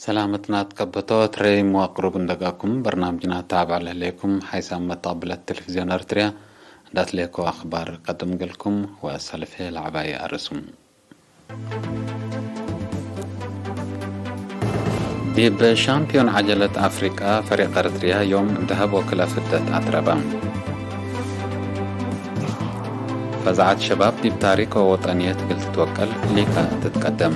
ሰላመትና ትከበቶ ትረይ መዋቅሩብ እንደጋኩም በርናምጅና ታብዕ ለህሌኩም ሓይሳም መጣብለት ቴሌቪዝዮን ኤርትርያ እንዳትሌኮ ኣኽባር ቀድም ገልኩም ወሰልፌ ላዕባይ ኣርእሱም። ዲብ ሻምፒዮን ዓጀለት ኣፍሪቃ ፈሪቅ ኤርትርያ ዮም ደሃብ ወክለ ፍደት ኣትረባ። ፈዛዓት ሸባብ ዲብ ታሪክ ወወጠንየት እግል ትትወቀል ሊካ ትትቀደም።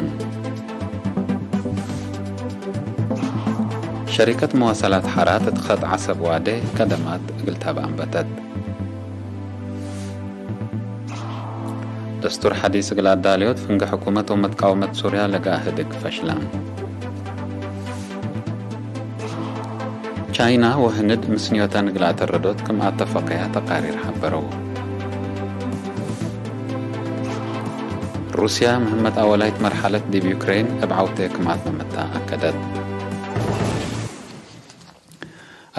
ሸሪከት መዋሰላት ሓራት እት ኸጥ ዓሰብ ዋዴ ከደማት እግል ተብ ኣንበተት። ደስቱር ሓዲስ እግል ኣዳልዮት ፍንገ ሕኩመት ወመትቃወመት ሱርያ ለጋ ህድግ ፈሽላ። ቻይና ወህንድ ምስንዮተን እግል ኣተረዶት ክም ኣተፈቀያ ተቃሪር ሓበረው። ሩስያ ምህመት ኣወላይት መርሓለት ዲብ ዩክሬን እብ ዓውቴ ክም ኣትመመታ ኣከደት።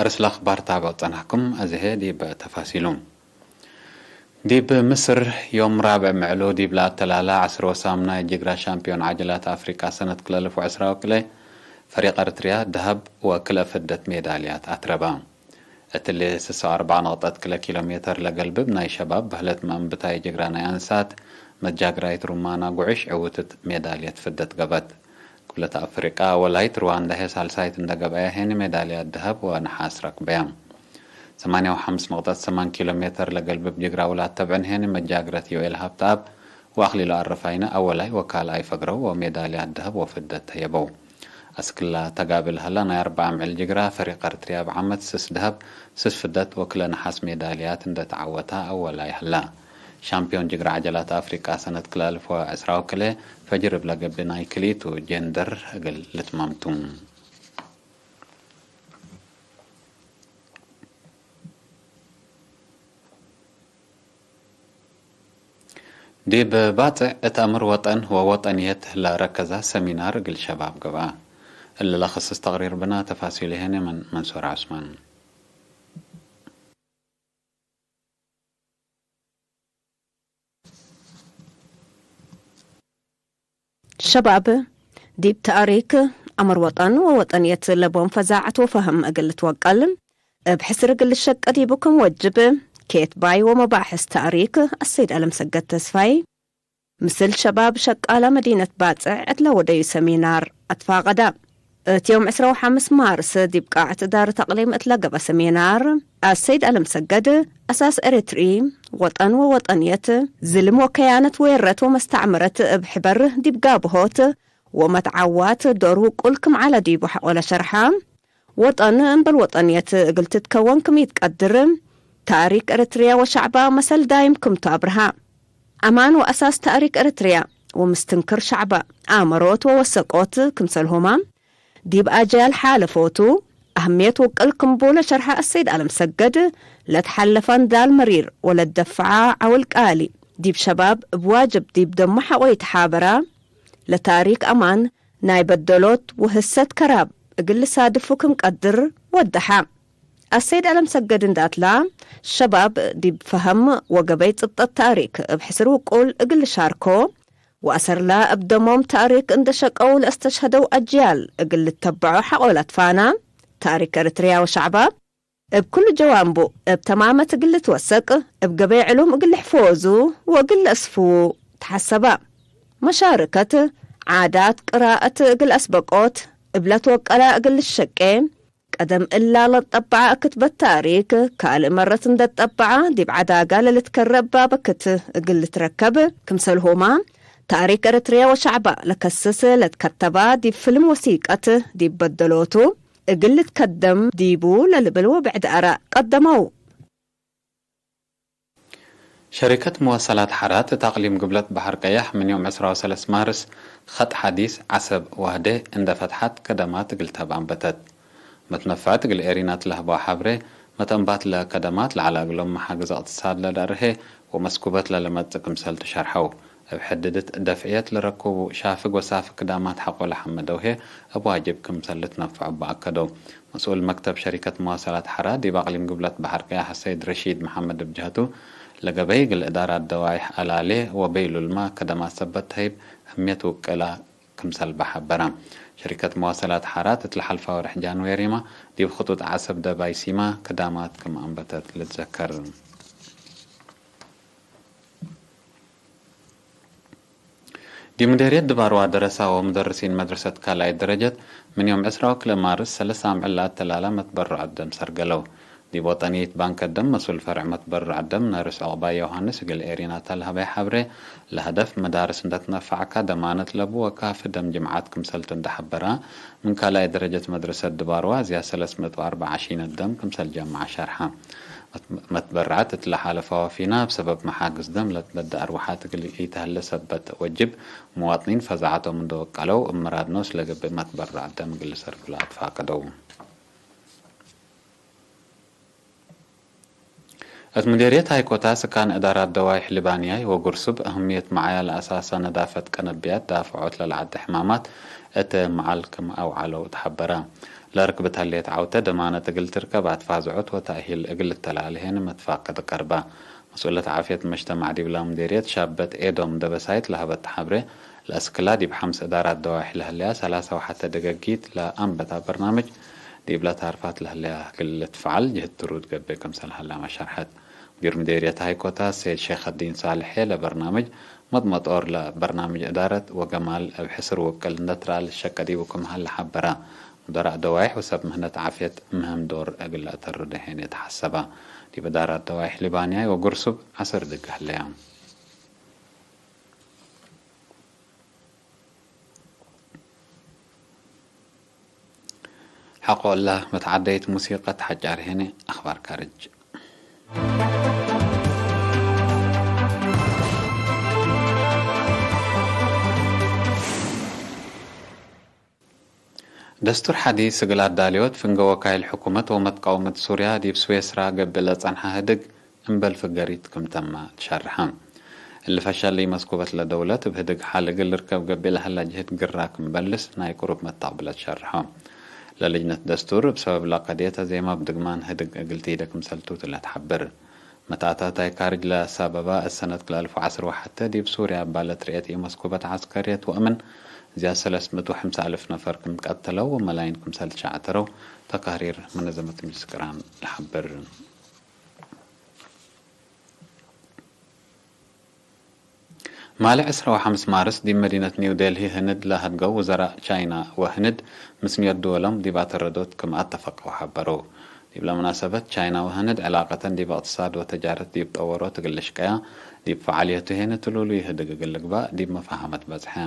ኣርእስ ለኣኽባር ታብዕ ጸናሕኩም፣ ኣዝሄ ዲብ ተፋሲሉ። ዲብ ምስር ዮም ራብዕ ምዕሉ ዲብ ለኣተላላ ዐስር ወሳምናይ ጅግራ ሻምፒዮን ዓጀላት ኣፍሪቃ ሰነት ክልተ ኣልፍ ወዕስራ ወቅለ ፈሪቅ ኤርትርያ ደሃብ ወክልኤ ፍደት ሜዳልያት ኣትረባ። እትሊ ስሳ ወኣርባዕ ነቕጠት ክልተ ኪሎ ሜተር ለገልብብ ናይ ሸባብ በህለት መእንብታይ ጅግራ ናይ ኣንሳት መጃግራይት ሩማና ጉዕሽ ዕውትት ሜዳልየት ፍደት ገበት። ክብለት ኣፍሪቃ ወላይት ሩዋንዳ ሄ ሳልሳይት እንደ ገብአያ ሄኒ ሜዳልያ ደሀብ ወነሓስ ረክበያ። ሰማንያ ወሓምስ ነቕጠት ሰማን ኪሎ ሜተር ለገልብብ ጅግራ ውላድ ተብዕን ሄኒ መጃግረት ዮኤል ሃብተኣብ ወኣኽሊሉ ኣረፋይነ ኣወላይ ወካልኣይ ፈግረው ወሜዳልያ ደሀብ ወፍደት ተየበው። ኣስክላ ተጋብል ሀላ ናይ ኣርብዓ ምዕል ጅግራ ፈሪቅ ኤርትርያ ብዓመት ስስ ደሀብ ስስ ፍደት ወክለ ነሓስ ሜዳልያት እንደ ተዓወታ ኣወላይ ሀላ። ሻምፒዮን ጅግራ ዓጀላት ኣፍሪቃ ሰነት ክልተ ኣልፍ ወዕስራ ወክልኤ ፈጅር እብ ለገብእ ናይ ክልኢቱ ጀንደር እግል ልትማምቱ። ዲብ ባጽዕ እት አምር ወጠን ወወጠንየት ለረከዛ ሰሚናር እግል ሸባብ ገብአ። እሊ ለኸስስ ተቅሪር ብና ተፋሲሉ ሄነ ምን መንሱር ዑስማን። ሸባብ ዲብ ተእሪክ አምር ወጠን ወወጠንየት ለቦም ፈዛዐት ወፈህም እግል ልትወቀል እብ ሕስር እግል ልሸቀ ዲቡ ክም ወጅብ ኬትባይ ወመባሕስ ተእሪክ አሰይድ አለምሰገድ ተስፋይ ምስል ሸባብ ሸቃላ መዲነት ባጽዕ እት ለወደዩ ሰሚናር አትፋቀዳ። እት ዮም ዕስራ ወሓምስ ማርስ ዲብ ቃዕት ዳር ተቅሊም እት ለገበ ሰሚናር አሰይድ አለምሰገድ አሳስ ኤረትሪ ወጠን ወወጠንየት ዝልም ወከያነት ወየረት ወመስተዕምረት እብ ሕበር ዲብ ጋብሆት ወመትዓዋት ዶር ውቁል ክም ዐለ ዲቡ ሐቆለ ሸርሐ። ወጠን እምበል ወጠንየት እግል ትትከወን ክም ኢትቀድር፣ ታእሪክ ኤረትርያ ወሸዕባ መሰል ዳይም ክምቱ አብርሃ። አማን ወአሳስ ታእሪክ ኤረትርያ ወምስትንክር ሸዕባ አመሮት ወወሰቆት ክምሰልሁማ፣ ዲብ አጅያል ሓለፎቱ አህምየት ውቅል ክምቡ ለሸርሐ አሰይድ አለምሰገድ፣ ለትሓለፋ ንዳል መሪር ወለትደፍዓ ዐውል ቃሊ፣ ዲብ ሸባብ እብ ዋጅብ ዲብ ደሙ ሐቆ ይትሓበራ፣ ለታሪክ አማን ናይ በደሎት ወህሰት ከራብ እግል ልሳድፉ ክም ቀድር ወደሐ። አሰይድ አለምሰገድ እንዳትላ፣ ሸባብ ዲብ ፈሀም ወገበይ ጽብጠት ታሪክ እብ ሕስር ውቁል እግል ልሻርኮ፣ ወአሰርላ እብ ደሞም ታሪክ እንደ ሸቀው ለአስተሽሀደው አጅያል እግል ልተበዖ ሐቆ ለትፋና፣ ታሪክ ኤርትርያ ወሸዕባ፣ እብ ክሉ ጀዋንቡ እብ ተማመት እግል ልትወሰቅ፣ እብ ገበይ ዕሉም እግል ልሕፈወዙ ወእግል ለአስፍዉ ተሐሰባ። መሻርከት ዓዳት ቅራአት እግል አስበቆት፣ እብ ለትወቀላ እግል ልሸቄ፣ ቀደም እላ ለትጠበዓ ክትበት ታሪክ፣ ካልእ መረት እንደ ትጠበዓ ዲብ ዐዳጋ ለልትከረ እባ በክት እግል ልትረከብ፣ ክምሰልሁማ ታሪክ ኤረትርያ ወሸዕባ ለከስስ ለትከተባ ዲብ ፍልም ወሲቀት ዲብ በደሎቱ፣ እግል ልትከደም ዲቡ ለልብል ወብዕድ አራእ ቀደመው። ሸሪከት መዋሰላት ሐራት እት አቅሊም ግብለት በሐር ቀያሕ ምን ዮም ዕስራ ወሰለስ ማርስ ኸጥ ሐዲስ ዐሰብ ዋህዴ እንደ ፈትሐት ከደማት እግል ተብ አንበተት። መትነፈዕት እግል ኤሪና ትለህበው ሐብሬ፣ መተንባትለ ከደማት ለዐለ እግሎም መሓግዝ እቅትሳድ ለለአርሄ ወመስኩበት ለለመጽእ ክምሰል ትሸርሐው። እብ ሕድድት ደፍዕየት ለረክቡ ሻፍግ ወሳፍግ ክዳማት ሐቆ ለሐመደው ህዬ እብ ዋጅብ ክምሰል ልትነፈዑ እባ አከደው። መስኡል መክተብ ሸሪከት መዋሰላት ሐራ ዲብ አቅሊም ግብለት በሐር ቀያሕ አሰይድ ረሺድ መሐመድ እብ ጀህቱ፣ ለገበይ እግል እዳራት ደዋይሕ አላሌ ወበይሉልማ ከደማት ሰበት ተህይብ እህምየት ውቅላ ክምሰል በሐበራ። ሸሪከት መዋሰላት ሓራት እትለሓልፋ ወርሕ ጃንዌሪማ ዲብ ክጡጥ ዓሰብ ደባይ ሲማ ክዳማት ከም ኣንበተት ልትዘከር። ዲምደርየት ድባርዋ ደረሳ ወሙደርሲን መድረሰት ካልኣይ ደረጀት ምን ዮም ዕስራ ወክልኤ ማርስ ሰለሳ ምዕላ ተላላ መትበርዖት ደም ሰርገለው። ዲብ ወጠንይት ባንከ ደም መሱል ፈርዕ መትበርዖት ደም ነርስ ዑቕባይ ዮሃንስ እግል ኤሪና ተልሃበይ ሓብሬ፣ ለሀደፍ መዳርስ እንደትነፋዕካ ደማነት ለቡ ወካፍ ደም ጅምዓት ክምሰልቱ እንደሓበራ፣ ምን ካልኣይ ደረጀት መድረሰት ድባርዋ እዚያ ሰለስ ምእት ወኣርባዓ ሺነት ደም ክምሰል ጀምዓ ሸርሓ። መትበርዓት እትለሓለፋ ወፊና ብሰበብ መሓግዝ ደም ለትበደ ኣርዋሓት እግል ኢተህለ ሰበት ወጅብ፣ ምዋጥኒን ፈዛዓቶም እንደወቀለው እምራድኖ ስለገብእ መትበርዓት ደም እግል ሰርግላ ኣትፋቀደው። እት ሙዴርየት ሃይኮታ ስካን እዳራት ደዋይሕ ሊባንያይ ወጉርሱብ እህምየት መዓያ ለኣሳሳ ነዳፈት ቀነብያት ዳፍዖት ለልዓደ ሕማማት እት መዓል ክም ኣውዓለው ተሓበራ። ለርክብት ህሌት ዓውተ ደማነት እግል ትርከብ ኣትፋዝዖት ወተእሂል እግል ልተላልሄን መትፋቀድ ቀርባ። መስኡለት ዓፍየት መጅተማዕ ዲብላ ሙዴርየት ሻበት ኤዶም ደበሳይት ለሀበት ተሓብሬ፣ ለእስክላ ዲብ ሓምስ እዳራት ደዋይሕ ለህለያ ሰላሳ ወሓተ ደገጊት ለኣንበታ በርናምጅ ዲብላ ታርፋት ለህለያ እግል ልትፈዓል ጅህድ ትሩድ ገብእ ክምሰል ሀላማ ሸርሐት። ሙዲር ምዴርየት ሃይኮታ ሰይድ ሼኸዲን ሳልሐ ለበርናምጅ መጥመጦር ለበርናምጅ እዳረት ወገማል እብ ሕስር ውቅል እንደትረአ ልሸቀ ዲቡ ክም ሀለ ሐበራ። ሙደራእ ደዋይሕ ወሰብ ምህነት ዓፍየት ምህም ዶር እግል ለአተርደ ሄን የተሐሰባ። ዲብ እዳራት ደዋይሕ ሊባንያይ ወጉርሱብ ዐስር ድግ ህለያ። ሐቆ እላ መትዓደይት ሙሲቀት ሐጫር ሄነ ኣኽባር ካርጅ። ደስቱር ሐዲስ እግል ኣዳልዮት ፍንገ ወካይል ሕኩመት ወመትቃውመት ሱርያ ዲብ ስዌስራ ገብእ ለጸንሐ ህድግ እምበል ፍገሪት ክም ተመ ትሸርሐ። እሊ ፈሸል ኢመስኩበት ለደውለት እብ ህድግ ሐል እግል ልርከብ ገብእ ለሀላ ጅህድ ግራ ክም በልስ ናይ ቅሩብ መተቅብለት ሸርሖ። ለልጅነት ደስቱር እብ ሰበብ ለቀድየት አዜማ እብ ድግማን ህድግ እግል ቲደ ክምሰልቱ ትለ ተሐብር። መትአታታይ ካርጅ ለሳበባ እሰነት ክልአልፍ ወዐስር ወሐተ ዲብ ሱርያ እባ ለትርኤት ኢመስኩበት ዐስከርየት ወእምን ዝያድ ሰለስ ምእት ወሐምሳ አልፍ ነፈር ክም ቀተለው ወመላይን ክምሰል ትሸዓተረው ተካሪር መነዘመት ምጅልስ ቅራን ለሐብር። ማሌ ዕስራ ወሐምስ ማርስ ዲብ መዲነት ኒው ዴልሂ ህንድ ለሀድገው ውዘራእ ቻይና ወህንድ ምስንዮት ድወሎም ዲብ አተረዶት ክም አተፈቀው ሐበረው። ዲብለ መናሰበት ቻይና ወህንድ ዕላቀተን ዲብ እቅትሳድ ወተጃረት ዲብ ጠወሮት እግል ልሽቀያ፣ ዲብ ፈዓልየቱ ሄን እትሉሉ ይህድግ እግል ልግባእ ዲብ መፋሃመት በጽሐያ።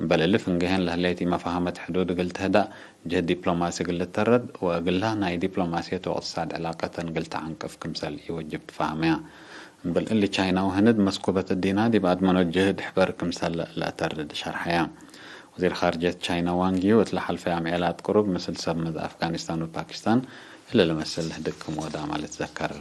እምበል እሊ ፍንገሄን ለህሌት ኢመፋሃመት ሕዱድ እግል ትህዳእ፣ ጅህድ ዲፕሎማሲ እግል ልተረድ ወእግላ ናይ ዲፕሎማሲየት ወእቅትሳድ ዕላቀተን እግል ተዐንቅፍ ክምሰል ኢወጅብ ትፋህመያ። እምበል እሊ ቻይና ወህንድ መስኩበት እዲና ዲብ አድመኖት ጅህድ ሕበር ክምሰል ለአተርድ ሸርሐያ። ወዚር ካርጀት ቻይና ዋንግ ዩ እት ለሐልፈ አምዔላት ቅሩብ ምስል ሰብ መዝ አፍጋኒስታን ወፓኪስታን እሊ ለመስል ህድግ ክም ወዳ ማለት ዘከር።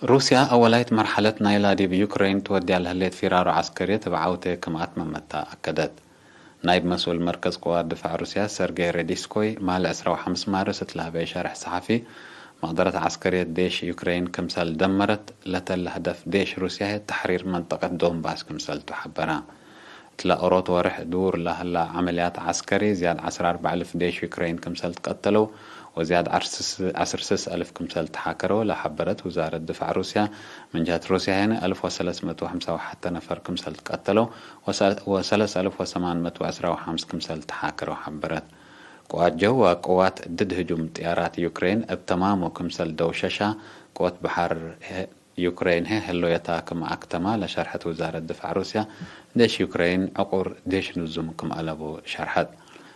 ሩስያ አወላይት መርሐለት ናይላ ዲብ ዩክረይን ትወድያ ለህሌት ፊራሮ ዐስከርየት እብ ዐውቴ ክም አትመመታ አከደት። ናይብ መስኡል መርከዝ ቅዋት ድፋዕ ሩስያ ሰርጌይ ሬዲስኮይ ማል ዕስራ ወሐምስ ማርስ እት ለሀበየ ሸርሕ ሰሓፊ፣ መቅደረት ዐስከርየት ዴሽ ዩክረይን ክምሰል ደመረት ለተለ ህደፍ ዴሽ ሩስያ ህይ ተሕሪር መንጠቀት ዶንባስ ክምሰልቱ ሐበራ። እትላ ኦሮት ወርሕ ድውር ለሀላ ዐመልያት ዐስከሪ ዝያድ ዐስራ አርበዕ እልፍ ዴሽ ዩክረይን ክምሰል ትቀተለው ወዝያድ ዐስር ስስ አልፍ ክምሰል ተሓከረው ለሐበረት ውዛረት ድፋዕ ሩስያ፣ ምን ጀህት ሩስያ ሄነ አልፍ ወሰለስ ምእት ወሐምሳ ወሐተ ነፈር ክምሰል ትቀተለው ወሰለስ አልፍ ወሰማን ምእት ወዐስራ ወሐምስ ክምሰል ተሓከረው ሐበረት። ቅዋት ጀው ወቅዋት ድድ ህጁም ጥያራት ዩክሬን እብ ተማሙ ክምሰል ደውሸሻ፣ ቅወት በሐር ዩክሬን ህይ ህሎየታ ክም አክተማ ለሸርሐት ውዛረት ድፋዕ ሩስያ፣ ዴሽ ዩክሬን ዕቁር ዴሽ ንዙም ክም አለቡ ሸርሐት።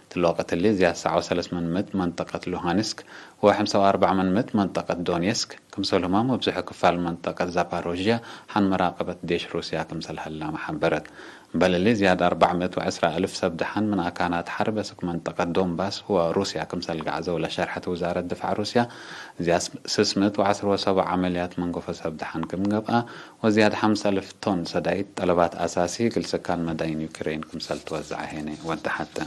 እትሊ ወቅት እሊ ዝያድ ሰብዓ ወሰለስ ምን ምእት መንጠቀት ሉሃንስክ ወሐምሳ ወአርባዕ ምን ምእት መንጠቀት ዶኔስክ፣ ክምሰልሁማ መብዝሑ ክፋል መንጠቀት ዛፓሮዥያ ሐን መራቀበት ዴሽ ሩስያ ክምሰል ሀላመ ሐበረት። እምበል እሊ ዝያድ አርባዕ ምእት ወዐስራ አልፍ ሰብ ደሓን ምን አካናት ሐርብ አስክ መንጠቀት ዶንባስ ወሩስያ ክምሰል ገዓዘው ለሸርሐት ውዛረት ድፋዕ ሩስያ፣ ዝያድ ስስ ምእት ወዐስር ወሰብዓ ዐመልያት መንገፎ ሰብ ደሓን ክም ገብአ ወዝያድ ሐምሳ አልፍ ቶን ሰዳይት ጠለባት አሳሲ እግል ስካን መዳይን ዩክሬን ክምሰል ትወዝዐ ሄነ ወደሐተ።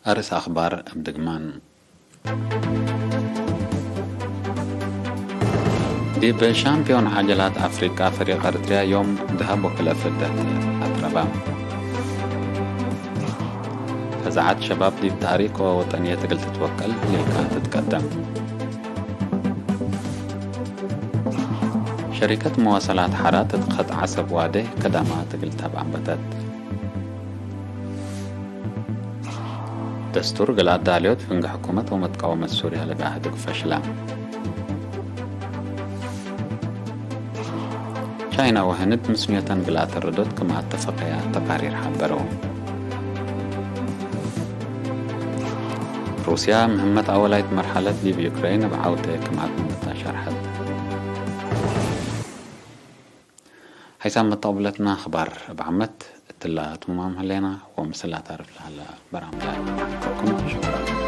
ኣርእስ ኣኽባር ኣብ ድግማን። ዲብ ሻምፒዮን ዓጀላት ኣፍሪቃ ፈሪቕ ኤርትርያ ዮም ድሃብ ወክለ ፍደት ኣትረባ። ፈዛዓት ሸባብ ዲብ ታሪኮ ወጠንየ ትግል ትትወከል ሊልካ ትትቀደም። ሸሪከት መዋሰላት ሓራ ትትኸት ዓሰብ ዋደ ከዳማ ትግል ታብ ኣንበተት። ደስቱር ግላ ዳልዮት ፍንግ ሕኩመት ወመትቃወመት ሱርያ ለጋህድግ ፈሽላ። ቻይና ወህንድ ምስ ኒዮተን ግላ ተረዶት ክም ኣተፈቀያ ተቃሪር ሓበረው። ሩስያ ምህመት ኣወላይት መርሓለት ዲብ ዩክሬን እብ ዓውተ ክም ኣትመመታ ሸርሐት። ሓይሳብ መተቕብለትና ኣኽባር እብ ዓመት እትላ ትሙማም ህሌና ወምስላ ታርፍ ለሃላ በራምዳ ከኩም ተሸኩራ።